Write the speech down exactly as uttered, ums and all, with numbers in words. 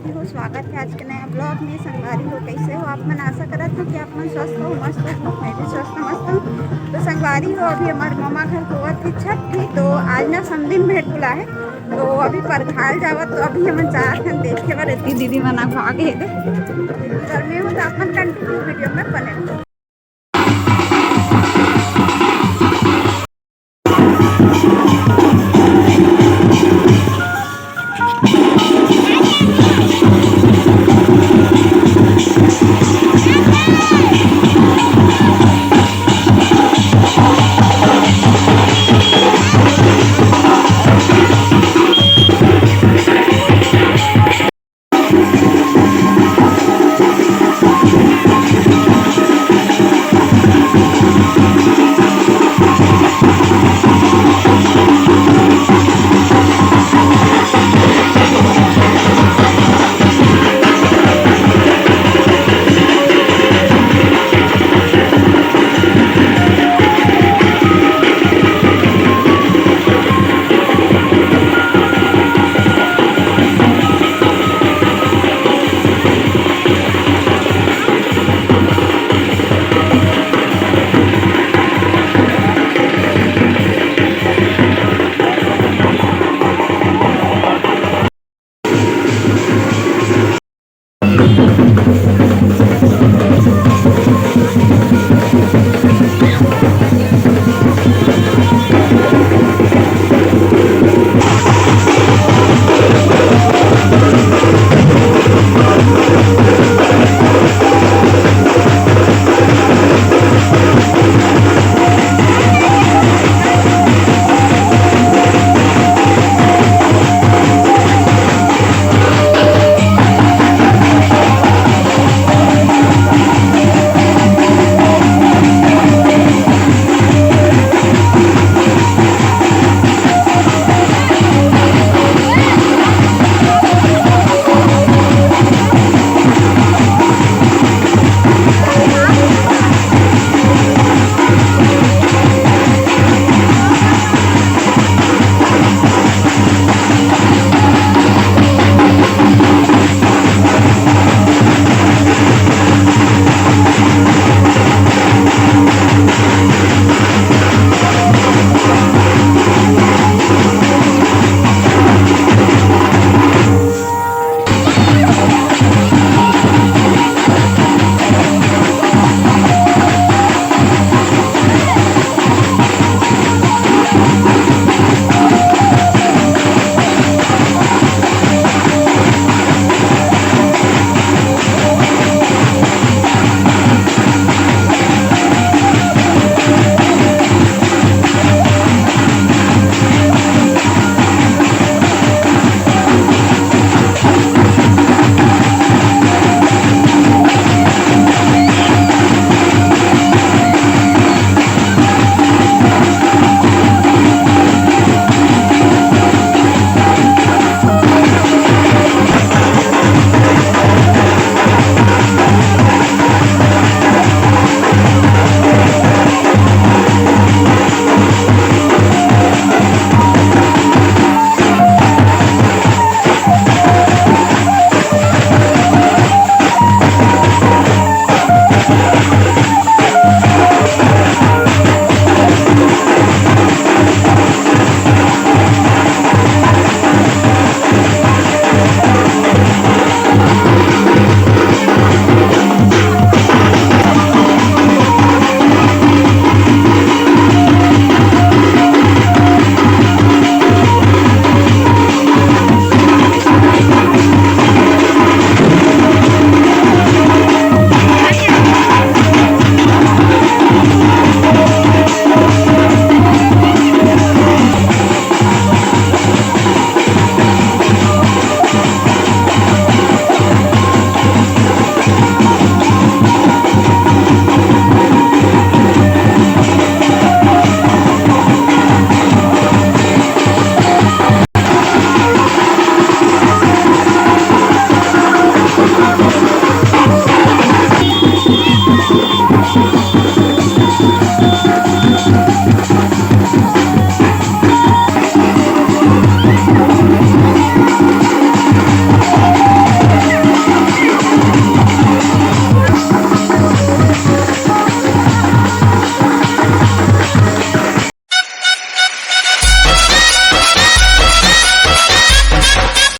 हो, स्वागत है आज के नया ब्लॉग में। संगवारी हो, कैसे हो आप मन? आशा करत हो कि आप मन स्वस्थ हो, मस्त हो। मैं भी स्वस्थ मस्त हूँ। तो संगवारी हो, अभी हमारे ममा घर होवत है छठ, ठीक, तो आज ना समदिन भेंट बुला है, तो अभी परघाल जावत, तो अभी हमन जात हन देखे बर। इतनी दीदी मन आ भाग हे दे, घर में हो, तो आप मन कंटिन्यू वीडियो में बने रहो।